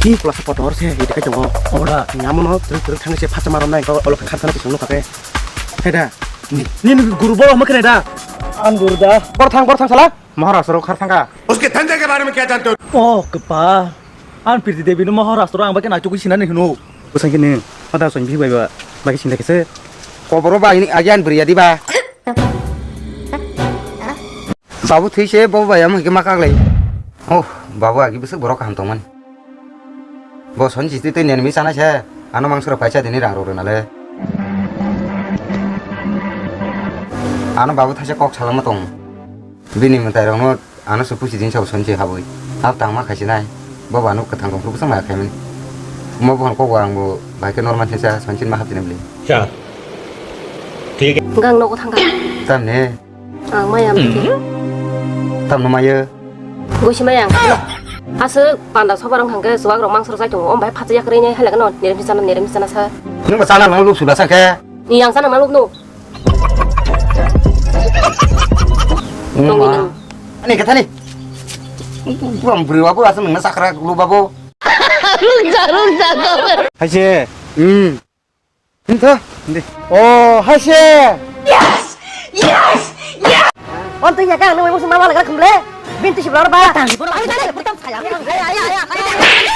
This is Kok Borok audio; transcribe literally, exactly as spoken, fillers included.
Ki pula sa potor se, ite kai tongo. Ola. Nyamono, terus terus thang se phacha marom nai, kau olok kharsa na pisang no kake. Heda. Ni, ni guru bolo ma kene da. An guru da. Bor thang, bor thang sala. Maharashtra khar thangka. उसके धंधे के बारे में क्या जानते हो? Oh, kepa. An Priti Devi no Maharashtra ang bake na chukui sinani hino. Usang kini, ada soin bi bai ba, bagi sinda kese. Koboro ba ini agian beri ya di ba. Babu thwi se bo bai amo hike ma kaglai. Oh, babu agi bwswk borok kaham tongmani. Bo son jiti twi nenmi chana se, ano mangso rok paisa dini rang rok rwnale. Ano babu thaisa kok salama tong. Bini mwtai rokno ano se pusi din sabo son se habwi. Abo tangma khaisi nai. Bo ba nuk kwthang rok bwswk ma khaimani. Mo bo hon kok ang bo bai ke normal se sa son sin ma hapjini bli. Cha. Thik hai. Gang nogo thangka. Tamne. Ang maya mati. Tamno mayo. Gosi maya ang. Aswk panda sobar wng hangke chuwak rok mangsa rok chai tongo. Om bai phatsa yak rei nai halak no. Nirem si chana, nirem si chana sa. Nung ba chana nang luk sula sangke. Ni yang chana nang luk no. Nung Tong ni ma. Ani kata ni. Buang beri wabu asal nang sakra lu babu. Rungja, rungja, kau. Hai se. Hmm. Hintha, hindi. Oh, hai se. Yes! Yes! Yes! On tu ya kan, nung musim mama lagar kumble. Bintu si blar ba. Tang, bor. Ay, ay, ay, ay, ay, ay.